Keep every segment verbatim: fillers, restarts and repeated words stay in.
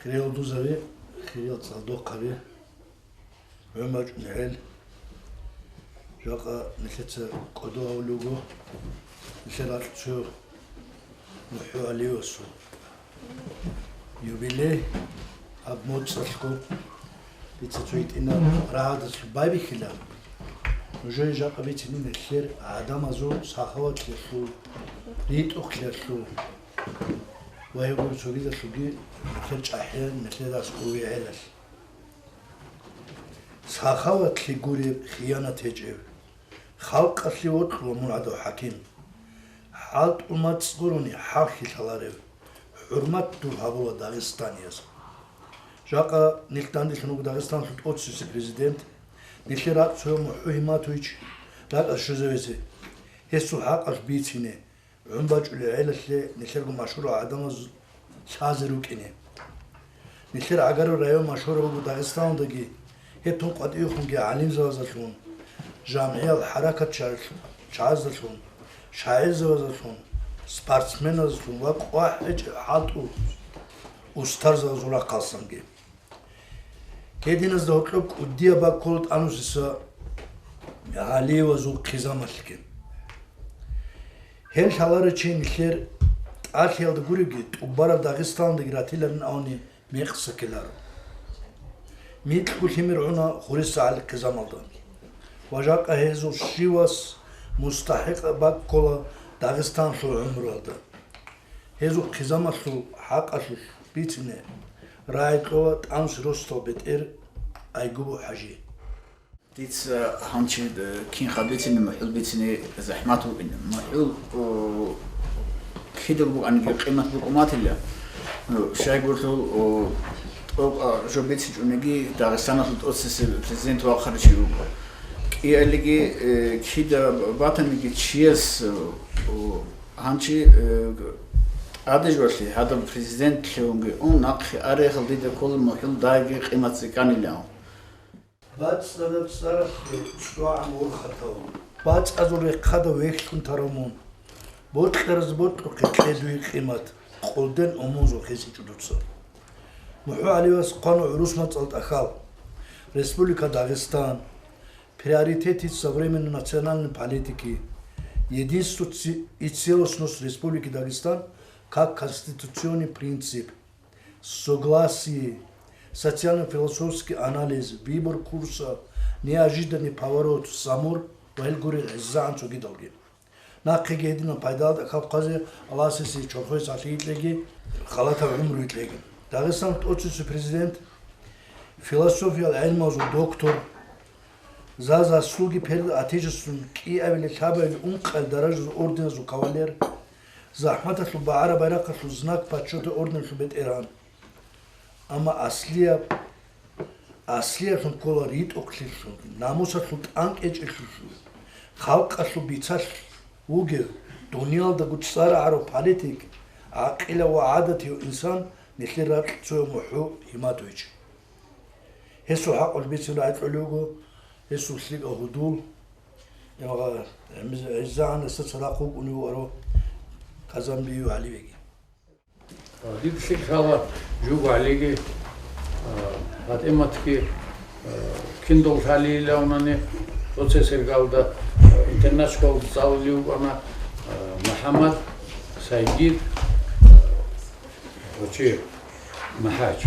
Хириял дузаби, хириял цӀалдохъаби, гӀумачӀун гӀел, жакъа нилъеца кӀодо гьавулев вуго нилъер ракьцояв МухӀу ГӀалиевасул юбилей. Гьаб моцӀалъго дица цо гьитӀинаб рагӀадалъун байбихьила. Нужее жакъа бицинин нилъер гӀадамазул сахаватлъиялъул, ритӀухълъиялъул ва гьеб гури цогидалъулги нилъер чӀахӀиял, нилъер аскӀове гӀелалъ. Сахаватлъи гуреб хиянат гьечӀеб, халкъалъе вокьула мун гӀадав хӀаким. ХӀалтӀул мацӀ гурони хӀалхьи лъаларев, хӀурмат дур гьабула дагъистанияз. Жакъа нилъ данделъун вуго Дагъистаналъул тӀоцебесеб президент, нилъер ракьцояв МухӀу Гьиматович ракӀалде щвезавезе, гьесул хӀакъалъ бицине, гӀун бачӀулел гӀелалъе нилъерго машгьурал гӀадамаз лъазе рукӀине. Нилъер гӀагарал район машгьураб буго Дагъистаналдаги, гьеб тун къватӀивехунги гӀалимзабазалъун, жамгӀиял хӀаракатчагӀаздалъун, шагӀирзабазалъун, спортсменазалъун ва къвахӀ гьечӀеб хӀалтӀул устарзабазул рахъалъанги. Гьединазда гьоркьоб кӀудияб баккула тӀамусиса ГӀалиевазул хъизамалъги. Гьел лъаларел чи нилъер тӀалъиялда гуребги, тӀубараб Дагъистаналдаги ратиларин абуни мекъса ккеларо. Микьго лъимер гӀуна Хуриса ГӀали хъизамалда. Ва жакъа гьезул щивас мустахӀикъаб баккула Дагъистаналъул гӀумруялда. Гьезул хъизамалъул хӀакъалъулъ бицине рагӀи кьола тӀамуси росдал бетӀер Айгубов ХӀажи. Дица гьанчи, э, кинха бицине, МухӀул бицине захӀмат букӀине. МухӀул, о, кида букӀаниги къимат букӀуматила. Ну, щайгурлъул, о, тӀокӀа жо бицичӀониги Дагъистаналъул тӀоцесеб президент вахъарав чи вуго. КӀиялиги, э, кида батаниги чияс, о, Гьанчи, э, тӀаде жолъи гьадаб президентлъунги ун нахъе арехал дида ккола МухӀул дайги къимат цӀикӀкӀанилан. БацӀцӀадаб цӀаралъе чӀвагӀан урхатав. БацӀазул рехъада вехьлъун тарав мун. Бокьараз бокьухъе кье дуе къимат, къолден умумузул хисичӀо дуца. МухӀу ГӀалиевас хъвана гӀурус мацӀал тӀахьал: Республика Дагъистан, приоритеты современной национальной политики, единство ци-, и целостность Республики Дагестан как конституционный принцип, согласие, социально-философский анализ, выбор курса, неожиданный поворот, Самур ва гьел гурел гӀезегӀан цогидалги. Нахъеги гьединал пайдалда калхъазе Аллагьас гьесие чорхое сахлъи кьеги, халатаб гӀумру кьеги. Дагъистаналъул тӀоцесев президент, философиял гӀелмазул доктор, За заслуги перед Отечеством кӀиабилеб лъабабилеб ункъабилеб даражаялъул орденазул кавалер, ЗахӀматалъул багӀараб байрахъалъул Знак почёта орденалъул бетӀергьан. Амма аслияб, аслиялъун ккола ритӀухълъиялъул, намусалъул тӀанкӀечӀелъулъул, халкъалъул бицалъ вугев, дуниялалдаго цӀар гӀарав политик, гӀакъилав ва гӀадатияв инсан нилъер ракьцояв МухӀу Гьиматович. Гьесул хӀакъалъулъ бицин рагӀи кьолев вуго, гьесул лъикӀаб гьудул, гӀезегӀан гьесда цадахъ вукӀунев вуго Казанбиев ГӀалибеги. Дида лъикӀ лъала Жугу ГӀалиги, а, ПатӀиматги, а, киндал лъалилавунани, тӀоцесергалда, а, интернат школалда цӀалулев вукӀана, а, МухӀаммад, Сайгид, а, ва чи, МухӀач.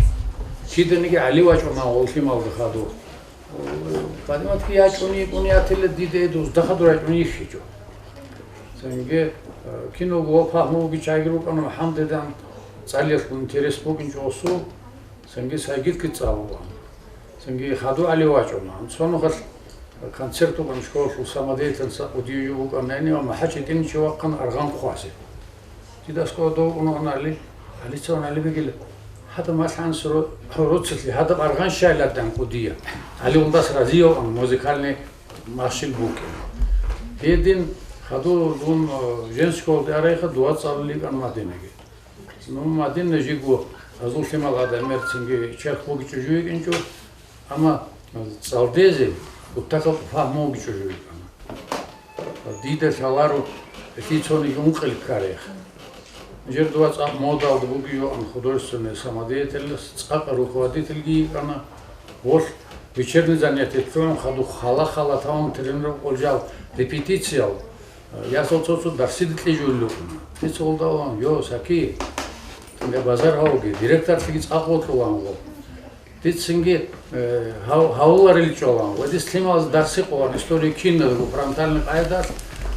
Киданиги ГӀали вачӀуна гъоллъималда хадур. ПатӀиматги ячӀуни йикӀуни ятила дида эдуз дахадур ячӀуни йихьичӀо. Цинги, э, киного ва пагьму вугев чагӀи рукӀана МухӀаммадидан цӀалиялъул интерес букӀинчӀо гъосул, цинги Сайгидги цӀалула. Цинги хадур ГӀали вачӀуна. Цо нухалъ концерт букӀана школалъул самодеятельность кӀудияв жо букӀана гьенив, амма МухӀач гьитӀинав чи вахъана аргъан хъвазе. Дида аскӀов дов унагьанали, гьалица унали бегила. Гьадаб малъанас ро-, роцалъе, гьадаб аргъан щайладан кӀудия. ГӀали ундас разияв ун музыкальный махщел букӀин. Гьедин хадур дун, э, женский школалде арайха, дова цӀалулел йикӀан Мадинаги. Ну, Мадина жиго азул лъимал гӀадамер цинги черх бугичӀо жугьикӀинчӀо. Амма цӀалдезе гутакал пагьму вугичӀо жо йикӀана. Дида лъаларо лъицаниги ункъил ккарехъ. Жер дуа цӀакъ модалда бугеван художественный самодеятельность, цӀакъ руководительги йикӀана, волъ вечерний занятиялъун хадуб хала-хала тавун тренировка къолжал репетициял, э, ясал цо-цо дарсида кьижулел рукӀуна. Дица гъолда аван, йо, Саки, я базар гьавги, директорлъиги цӀакъ вокьулан гъо. Дицинги, э, гьав-, гьавуларил чӀолан ва дис лъималаз дарси къолан история киналго фронтальный къайдалъ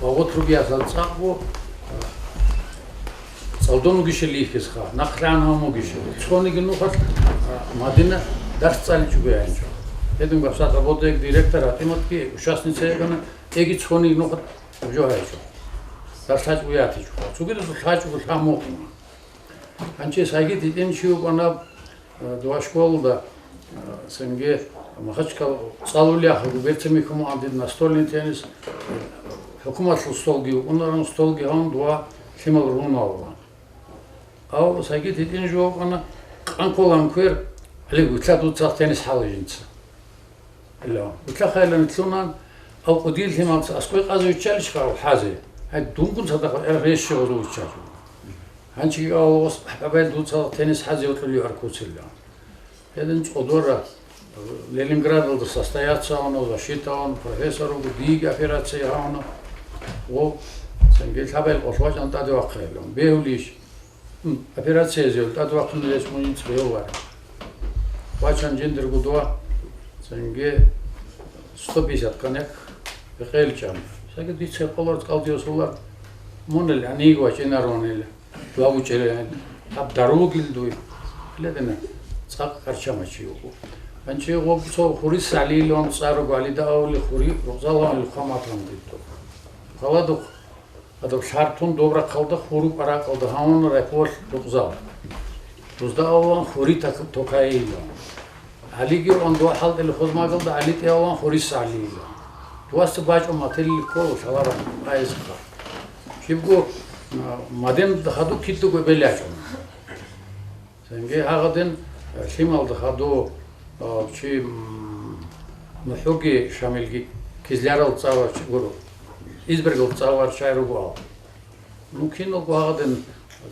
ва гъотруги ясал цӀакъго, э, цӀалдон вугищали ихьизха, нахълъан гьамугищали. Цониги нухалъ, э, Мадина дарс цӀаличӀого янчӀо. Гьедин гапсат абодег директор гьатӀиматги участница ягана, эги цониги нухалъ жо гьайчӀо. Дарс лъачӀого ятичӀо. Цугидасул лъачӀого лъамухъуна. Гьанчи сайги титӀин чи вукӀана, э, дова школалда, э, цинги Махачкал цӀалулехъа губерция михьумуан дид настольный теннис, э, хӀукуматлъул столги вукӀунарун, столги гьавун дова лъимал ругьунавула. Ав сайги титӀин жо вукӀана, къанкъулан квер, гьале витла дуца теннис хӀала жинца. Ила, витлахъайилан лъунан, алкъудил лъималца аскӀой къазе виччалищха ав хӀазе? Гьай, дунгун цадахъ эр рещи гъозо виччачӀо. Гьанчи авалгъос хӀабай дуца теннис хӀазе вокьулев аркуцилла. Гьедин цӀодора Ленинградалда состояться гьавуна, защита гьавуна, профессор вуго, диги операция гьавуна. Во, цинги лъабайл къолъ вачӀан тӀаде вахъайилан. Бегьулищ? М, операциязе тӀад вахъун гьечӀ мунин цӀгӀеввай. Вачан жиндирго дова, цинги сто пятьдесят коньяк бекъел чӀан. Саги дица къолар цӀкӀалдиосулар, мунел гьаниги вачӀинарунел, дуа вучӀерен, гьаб даругил дуй. Ледина цӀакъ карчамачи вуго. Анчи гъоб цо хури Салилон цӀаруго Алида авли хури рукъзалгьанил хъваматан дидо. Халадухъ Гьадаб лъартун доб рахъалда хуру паракъалда гьавун райпол рукъзал. Дузда авлан хури так-, токаейилан. Гьалиги ан дуа хӀалтӀили хозмагалда гьалитӀи авлан хури сагӀлийилан. Дуаца бачӀун мателили ккола лъаларан айзха. Щибго, а, маден хаду кидаго белячӀун. Цинги гьагъадин, э, лъималда хаду, э, чи, м, нухӀуги Шамилги кизлярал цӀаларчи гуро, избергал цӀаларчай руго ал. Ну, киналго гьагъадин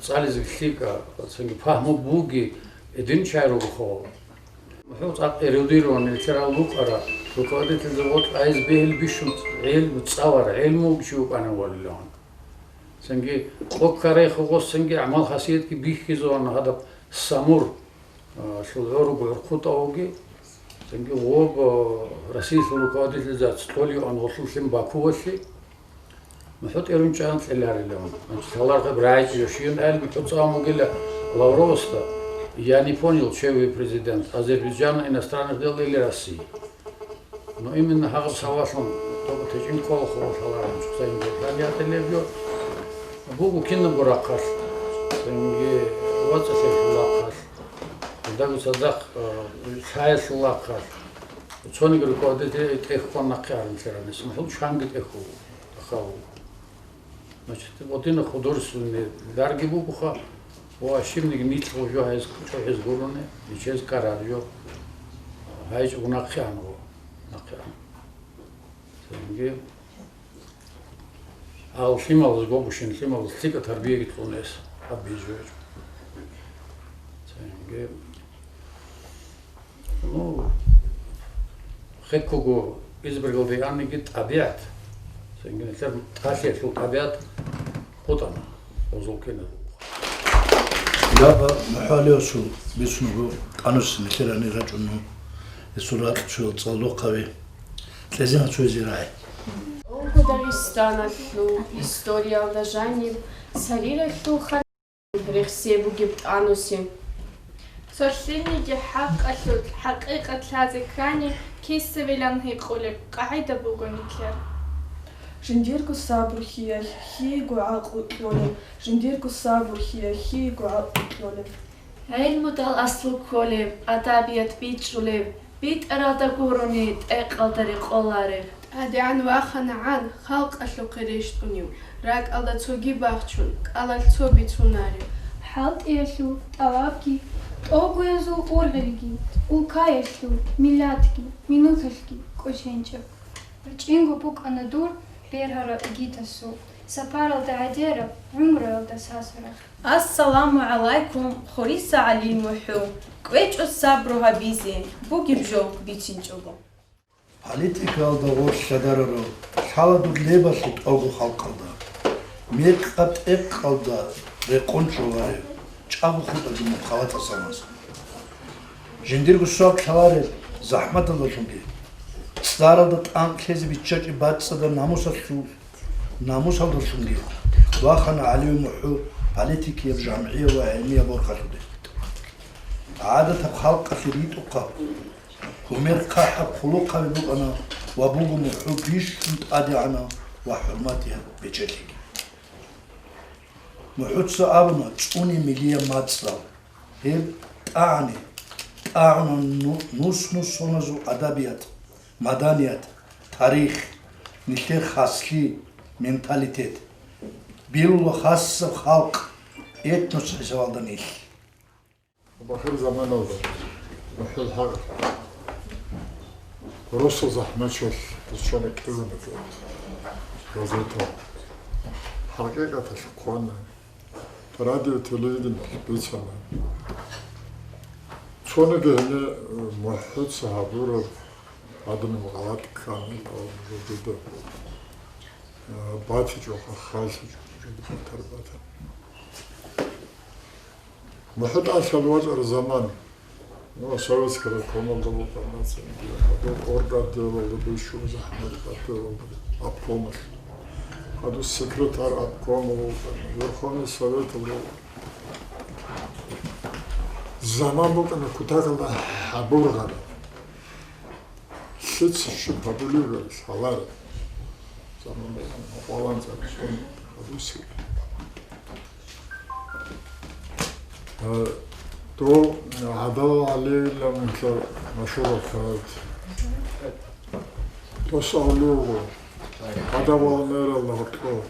цӀализе лъикӀа, цинги пагьму буги, эдин чай руго хо. НухӀу цӀакъ эрудированный лъарал рукӀара, руководительзаб гъоркь айз бегьил бищун гӀелму цӀалара, гӀелму чи вукӀанин валилан. Цинги къоккарай хогъосцинги гӀамал-хасиятги бихьизавана гьадаб Самур, а, лъул гӀуруг гӀурхъутӀавги, цинги гъоб, а, Россиялъул руководительзац толеван гъолъулъин Бакувалъе, МухӀутӀ эрун чӀан кьеларилан. Значит, гьаларгъеб рагӀичӀо щиюн гӀел МухӀуцаун вугила Лавровасда: «Я не понял, чей вы президент, Азербайджана, иностранных дел или России?» Ну, именно гьагъаб савалъун тӀокӀ течӀин ккола хъугъа лъаларан цоцаин бетӀер ятӀилеб жо. Буго кинабго рахъалъ, цинги вацӀцӀалъиялъул рахъалъ, жиндаго цадахъ, э, лъаялъул рахъалъ. Цониги руководитель тӀехь ккун нахъе гьарун лъеранис, мухӀул чанги тӀехь вуго, ахав вуго. Значит, гъодина художественный дарги бугоха, ва щибниги нилъго жо гьез чӀухӀиз гурони, ничез карар жо. ГьайчӀого нахъе ан гъо, нахъе ан. Цинги ал лъималаз гобушин, лъималаз лъикӀа тарбияги кьун эс гьаб бижуяч. Цинги Ну, хеккого избергалде анниги тӀабигӀат, цинги нилъер тӀалъиялъул тӀабигӀат хутӀана, гъозул киназул. Дагьа МухӀалиосул бицунго тӀанус нилъерани рачӀуну, гьесул ракьчӀул цӀалдохъави кьезина цоязе рагӀи. Дагъистаналъул историялда жаниб цариралъул рехсей бугеб тӀануси. Цо лъилниги хӀакъалъулъ хӀакъикъат лъазе ккани, кисавилан гьикъулеб къагӀида буго нилъер. Жиндирго сабурлъиялъ лъиего гӀакълу кьолеб, жиндирго сабурлъиялъ лъиего гӀакълу кьолеб. ГӀилмудал аслу кколеб, адабият бичӀчӀулеб, битӀаралда гурони тӀекъалда рекъолареб. ТӀадегӀан ваханагӀан халкъалъухъе рещтӀунев, ракӀалда цоги бахчун, кӀалалъ цо бицунарев. ХӀалтӀиялъул тӀалабги, тӀогоязул ургъелги, улкаялъул, миллатги, минуталъги кӀоченчӀеб. РачӀинго букӀана дур бергьараб игитасул, Сапаралда гӀедераб, гӀумруялда сасараб. Ассаламу гӀалайкум, Хуриса ГӀалил МухӀу. КӀвечӀо сабру гьабизе, бугеб жо бицинчӀого. Политикаялда гъорлъ лъадарарав лъала дур лебалъул тӀалгу халкъалда, мекъа-тӀекъалда рекъон чӀоларев, чӀаго хутӀаги мун халатасамаз. Жиндирго сорг лъаларел захӀматалдалъунги, цӀаралда тӀанкӀ лъезе биччачӀеб бацӀцӀадаб намусалъул, намусалдалъунги вахана ГӀалиев МухӀу политикияб, жамгӀияб ва гӀилмияб борхалъуде. ГӀадатаб халкъалъе ритӀухъаб, гьумер хъахӀаб хъулухъаби букӀана ва буго МухӀу бищун тӀадегӀанав ва хӀурматияб бечелъиги. МухӀуца абуна цӀуне милияб мацӀал. Гьеб тӀагӀани, тӀагӀуна ну-, нус-нусоназул адабият, маданият, тарих, нилъер хаслъи, менталитет. Билула хасаб халкъ, этнос хӀисабалда нилъ. Бахир заманалда МухӀул хӀакъ росу захӀмачӀул риччана кӀилана газета. ХӀакъикъаталъ хъвана, радио, телевидениялъ бицана. Цониги гьенир МухӀуца гьабураб гьадинаб гъалатӀ ккани, жодода батичӀо, хъаллъичӀо, жодода батар батана. МухӀу тӀалъал вачӀараб заман, ну, советская райкомалда букӀана, орготделалда, бищун захӀмат отделалда, обкомалъ. Гьадин секретарь обкома вукӀана, Верховный Советалда вукӀана. Заман букӀана кутакалда гьабургъана. Лъица щиб гьабулеб лъалареб? Заман букӀана гьабулан цӀакъ сон гьабуси. Э, дов ГӀадал ГӀалиевилан нилъер машгьурав ккарат. Дос авлуго, гьадав валмерал гьоркьо.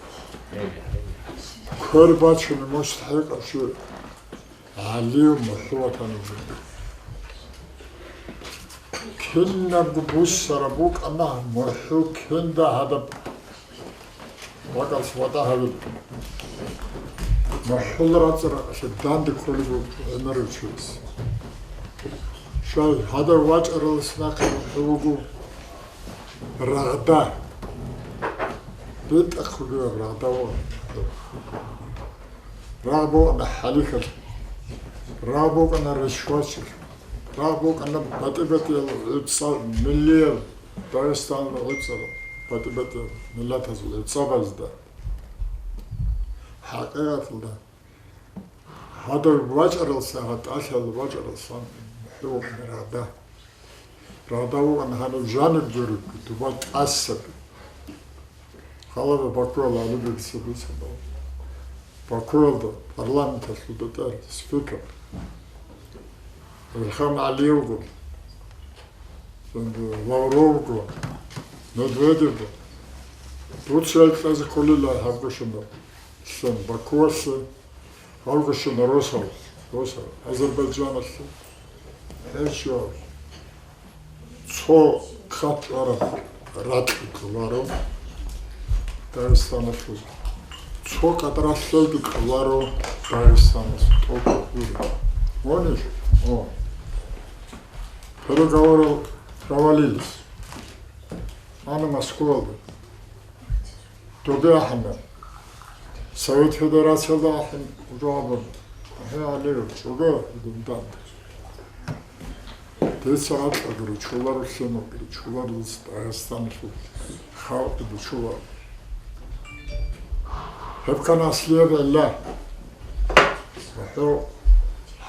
Квер бачуни мустахӀикъав чи ГӀалиев МухӀу ватана жинда. Кинабго буссараб букӀана МухӀу кинда гьадаб бакӀалъ ватӀа гьавил. МухӀул рацӀцӀа-ракъалъе данде кколеб гӀемерав чияс. Щай, гьадав вачӀаралас нахъе МухӀу вуго рагъда. БетӀахъулев рагъда вуго. Рагъ букӀана хӀалихьал, рагъ букӀана ришвачил, рагъ букӀана батӀи-батӀиял гӀуцӀа-, миллиял, Дагъистаналда гӀуцӀарал, батӀи-батӀиял миллатазул гӀуцӀабазда. ХӀакъикъаталда, гьадав вачӀаралса, гьатӀалъал вачӀаралсан гьев рагъда. Рагъда вукӀана гьанив жаниб гуребги, дуба тӀасаби. Гьалаб Бакуялда гьалиб бицина. Бакуялда парламенталъул бетӀер спикер Илхам ГӀалиевгун, Лавровгун, Медведевгун. Турцияялъ кьезе кколила гьабго щунаб лъим Бакуялъе. Гьалго щуна росал, росал, Азербайджаналъе. Гьечо, цо хъат араб ракьги кьоларо Дагъистаналъул. Цо къадралъалги кьоларо Дагъистаналъул. ТӀокӀаб гуро. Гьонил? О. Переговоры провалились. Ана Москвалда. Добе ахӀана. Совет Федерациялда ахӀен жавабан. АхӀи, гьале, чӀого, дундан. Дица ракьаги ручуларо, лъимаги ручуларо, Дагъистаналъул халкъги ручуларо. Гьеб ккана аслияб гӀилла. МухӀу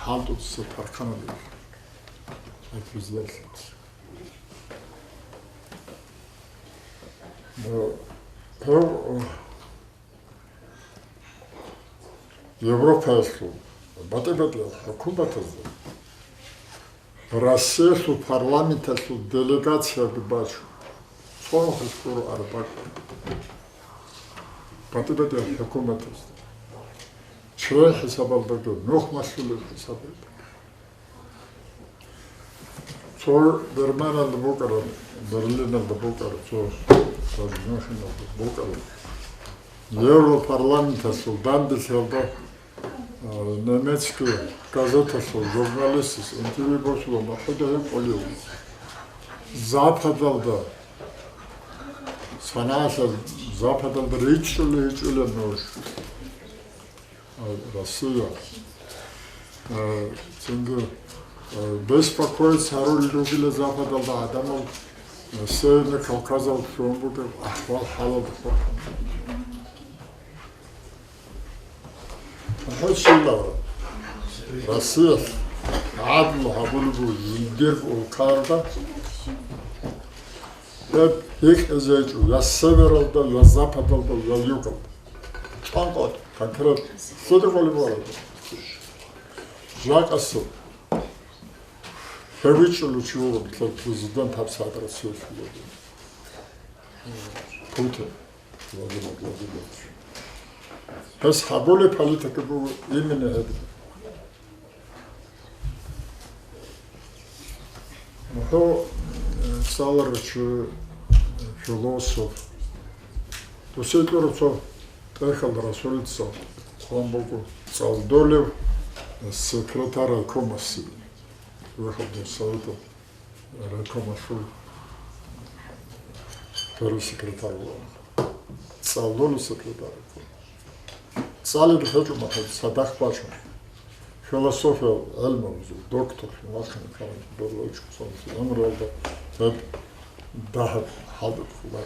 хӀалтӀуца тархъана дир. Гьеб президентлъи. Ну, гьев, Европаялъул батӀи-батӀиял хӀукуматазда Россиялъул парламенталъул делегацияги бачун, цо нухалъ гуро араб бакӀ батӀи-батӀиял хӀукуматазда. Чиял хӀисабалдаго, нух малъулел хӀисабалдаго. Цо Германиялда букӀараб, Берлиналда букӀараб, цо Мюнхеналда букӀараб. Европарламенталъул данделъиялда, а, немецкий газеталъул журналистас интервью босула, мухӀуда гьикъулев. Западалда, санагӀалъ Западалда ричӀчӀули гьечӀила нуж. А, Россия. А, цинги, а, беспокоиться гьарулел ругила Западалда гӀадамал, а, Северный Кавказалда лъугьун бугеб ахӀвал-хӀалалда хурхун. ХӀучила Россиялъ гӀадлу гьабулеб буго жиндир улкаялда, гьеб гьикъизе гьечӀо я севералда, я западалда, я югалда. ЧӀванкъо конкретно лъуде кӀолеб вараб. Жакъасеб гьев вичӀчӀулев чи вуго, мисал, президент гьабсагӀат Россиялъул вуго. Путин Владимир Владимирович. Гьес гьабулеб политика буго именно гьеб. НухӀо, э, цӀаларав чи, э, философ. Досие кьураб цо тӀехьалда Расулица хъван буго, цӀалдолев, э, секретарь райкомасеб, Верховного Совета райкомалъул первый секретарь вугоан. ЦӀалдолев секретарь райком. ЦӀалиги гьечӀо, мухӀ-, цадахъ бачун. Философиял гӀелмуялъул доктор, вахъин ккарав, дорлочӀун цо гӀумруялда гьеб дагьаб хӀалтӀухъ вуго.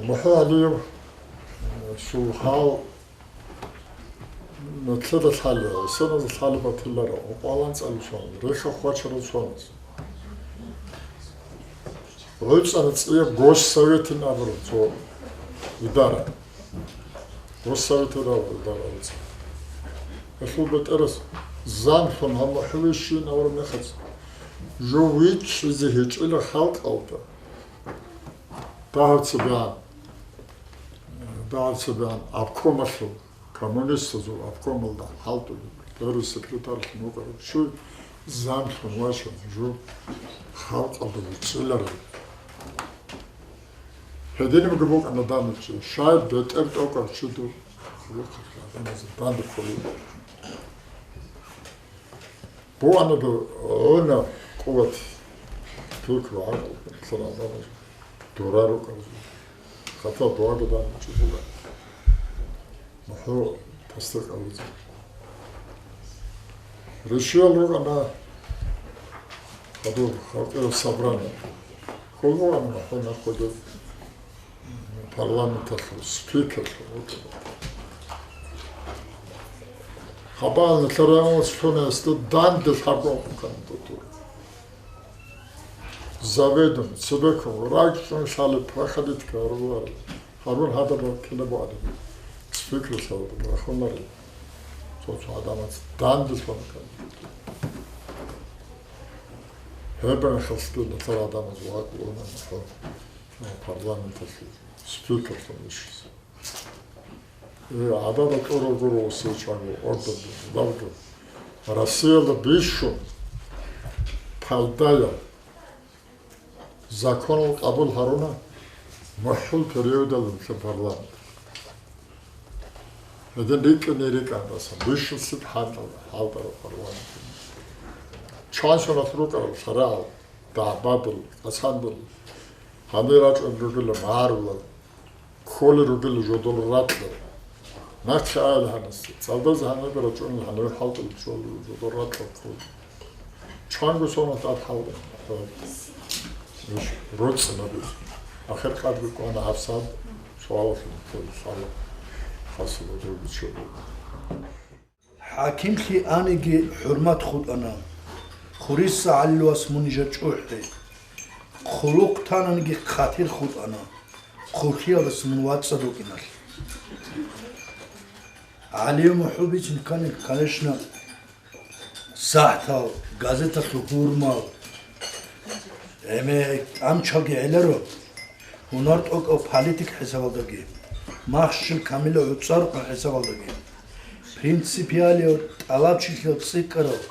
МухӀ-, ГӀалиев, э, цо хӀал нилъеда лъалеб, гӀисиназда лъалеб батиларо, ункъоялда анцӀила цониз, рехьа хвачарал цониз. ГӀуцӀана цӀияб Госсоветин абураб цо идара. Госсоветин абураб идара гӀуцӀана. Гьелъул бетӀерас замлъун гьаб мухӀ вищин абураб мехалъ, жо виччизе гьечӀила халкъалда. Дагьаб цебегӀан, дагьаб цебегӀан обкомалъул, коммунистазул обкомалда хӀалтӀулев, первый секретарьлъун вукӀарав чи замлъун вачун, жо халкъалда виччиларев. Гьединабги букӀана данде чи, щай бетӀер тӀокӀав чи дур хъулухъалъ гӀадамазе данде кколев. Бугьанада гьуна къуват, пикру, гӀакълу, инсан адамас дура рукӀараб. Хатта дугӀаги данде чи буго. МухӀу тасдикъ гьабизе. Ришиял рукӀана гьадур халкъиял собрание. Хьул бугӀана мухӀу нахъе парламенталъул спикерлъун вукӀана. Гьабал нилъер районалъул цониялъе данде лъабго кандидатура. Заведомо, цебеккун, ракӀчӀун лъалеб проходить гьаруларо. Гьарун гьадаб кинабго гӀадин, спикерлъун рахунарел цо-цо гӀадамаз данде лъугьана кандидатура. Гьеб мехалъги нилъер гӀадамаз вакъуна мухӀу парламенталъул спикерлъун вищизе. Э, гӀадада тӀурав гуро гьесул чӀаго, орден, медалги. Россиялда бищун пайдаял законал къабул гьаруна мухӀул периодалда нилъер парламент. Гьедин рикӀкӀине рикӀкӀандасан, бищун цӀикӀкӀ хӀалтӀараб, хӀалтӀараб парламент. Чан соналъ рукӀарал шаригӀал, дагӀбадул, кӀацандул, гьанир рачӀун ругила магӀарулал, кколел ругел жодор ракьал. Нахъе аял гьаниса, цӀалдазе гьанибе рачӀунел гьанибе хӀалтӀулел жодор ракьал ккола. Чанго соналъ тӀад хӀалтӀана. Иш роцӀцӀана дир. Ахир къадги кӀвана гьабсагӀат суалалъул ккола, лъала хасула дургуччо. ХӀакимлъи аниги хӀурмат хутӀана, Хуриса ГӀалилас мун нижер чӀухӀи. Хъулухъ тананиги хъатир хутӀана, хъулъиялдаса мун вацӀцӀад вукӀиналъ. ГӀалиев МухӀу бицин ккани, конечно, сахӀтал, газеталъул гьурмал, гӀемер тӀамчалги гӀеларо. Гьунар тӀокӀав политик хӀисабалдаги, махщел камилав гӀуцӀарухъан хӀисабалдаги, принципиалияв тӀалабчилъияв цӀикӀкӀарав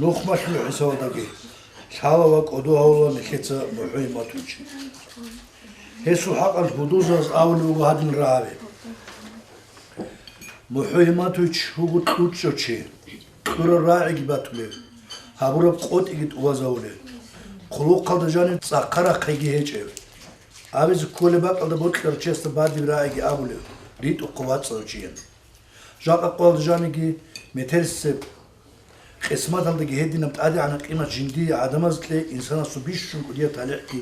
нухмалъулев хӀисабалдаги лъала ва кӀодо гьавула нилъеца МухӀу Иматович. Гьесул хӀакъалъ гьудулзабаз абулеб буго гьадин рагӀаби: МухӀу Гьиматович вуго кьучӀав чи, кьураб рагӀиги батулев, гьабураб къотӀиги тӀубазавулев, хъулухъалда жанив цӀакъа рахъайги гьечӀев, абизе кколеб бакӀалда бокьарав чиясда бадиб рагӀиги абулев, ритӀухъав вацӀцӀадав чиян. Жакъа къоялда жаниги метерисеб къисматалдаги гьединаб тӀадегӀанаб къимат жиндие гӀадамаз кьей инсанасул бищун кӀудияб талихӀги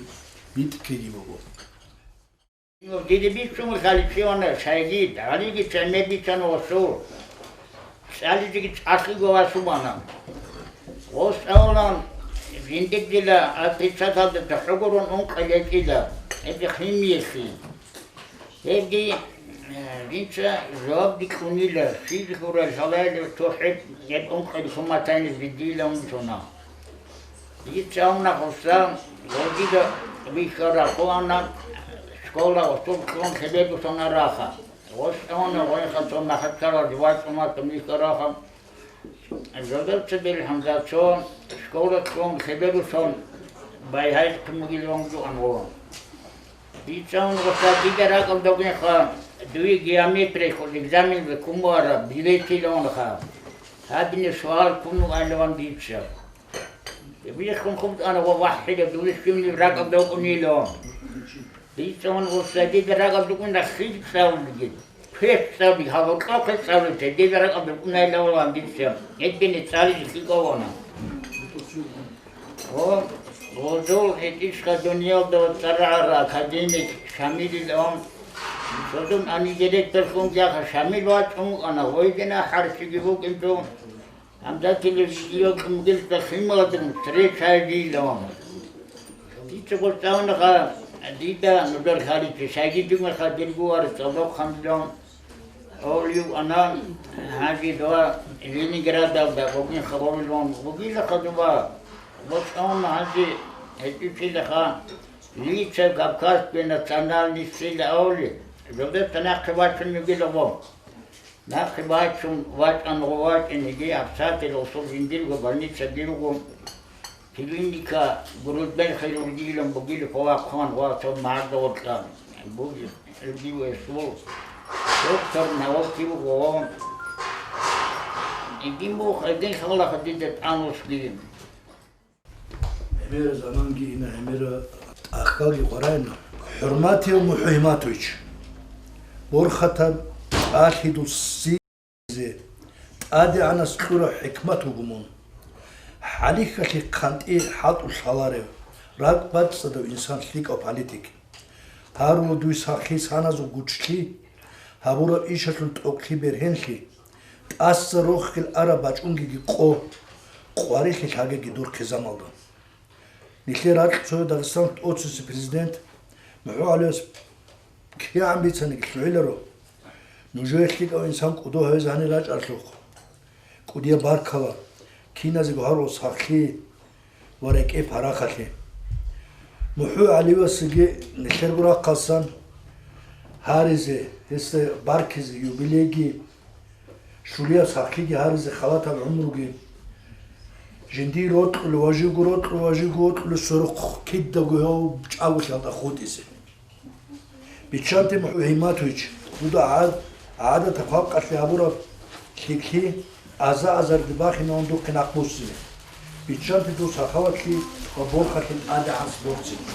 битӀккейги буго. Дида бицун халичи вана шайги, гьалиги чаме бицана васул. ЦӀализеги цӀалъиго васубана. Гъос авлан, жиндир дила отрицательда хӀугурун ункъилетила, эбе химиялъи. Гьебги, э, жинца жавабги кьунила, щиб хурал гьалаялъул цохӀеб гьеб ункъи хӀуматайнилан жидила унтуна. Дица гьавна гъуса, гъодида вихьарахъуана, школа усул кьун хебедусана раха. Гъос гьавна гъойха цо махаччалал вачӀуна вихьараха. Жодор цебе ХӀамза цо школа кьун хебедусан байгьайхъ мугилан жуан гъо. Дица гьавна гъуса дида ракӀалда гъойха, дуе геометрия экзаменалда ккун бугӀараб билетилаунха. Гьадинаб суал ккун вугӀайилан дица. Виххун хъубтӀана ва вахӀила, дулищ жимлил ракӀалда вукӀунила. Дица гьавна гъуса дида ракӀалда вукӀуна хил цӀалулги, квеш цӀалулги, гьав гьоркьохъе цӀалулги, дида ракӀалда вукӀунайилан дица. Гьедине цӀализе лъикӀав вана. Гъо-, гъозул гьитӀищха дуниялда цӀарагӀара академик Шамилилан. Цо дун гьанив директорлъун диаха Шамил вачӀун вукӀана, гъойдина хӀарчиги вукӀинчӀо. Гьанже телевизиялда мугилда хималадун встреча гьабилан. Дица гъоркьаунха дида нудер халичи, шайги дугӀаха диргу варас цӀалдохъанлъун. Гьолив ана гьанже дова Ленинградалда гъогин хабарулъун вугила хадуба. Гъоркьаун гьанже гьечӀучӀилаха лица кавказской национальностила авли, жодеца нахъе вачун вугила гъо. Нахъе бачун вачӀан ва вачӀиниги, абсателал усул жиндирго больница дирго, клиника грудной хирургиялъун бугила хъван ва цо мардоркьа буги, гьебги весул доктор науки вуго. Гьедин бух, гьедин лъалаха дида тӀамулъги. ГӀемера заманги ина, гӀемера тӀахьалги къваригӀуна. ХӀурматияв МухӀу Гьиматович, борхатаб тӀалъидулъизе ТӀадегӀанас кьураб хӀикмат вуго мун. ХӀалихьалъи хъантӀи хӀалтӀулъ гьаларев, ракӀбацӀцӀадав инсан, лъикӀав политик. Гьарула дуе сахлъи саназул гучлъи, гьабураб ишалъул тӀокӀлъи бергьенлъи, тӀаса рохел араб бачӀунгеги къо, къварилъи лъагеги дур хъизамалда. Нилъер ракь цояв Дагъистаналъ тӀоцебесеб президент МухӀу ГӀалиевас кигӀан бицаниги лъугӀиларо. Нужее лъикӀав инсан кӀодо гьавизе гьанир рачӀаралъухъ. КӀудияб баркала киназего гьарулел сахлъи ва рекӀее парахалъи. МухӀу ГӀалиевасеги нилъерго рахъалсан гьаризе, гьесда баркизе юбилейги, щулияб сахлъиги гьаризе, халатаб гӀумруги, жиндие рокьулев ва живго рокьулев ва живго вокьулев сорухъ кидаго гьев чӀаголъиялда хутӀизе. Биччанте, МухӀу Гьиматович, дуда гӀад-, гӀадатаб халкъалъе гьабураб лъикӀлъи аза-азарде бахинавун духъе нахъбуссине. Биччанте дур сахаватлъи ва борхалъи тӀадегӀанас борцине.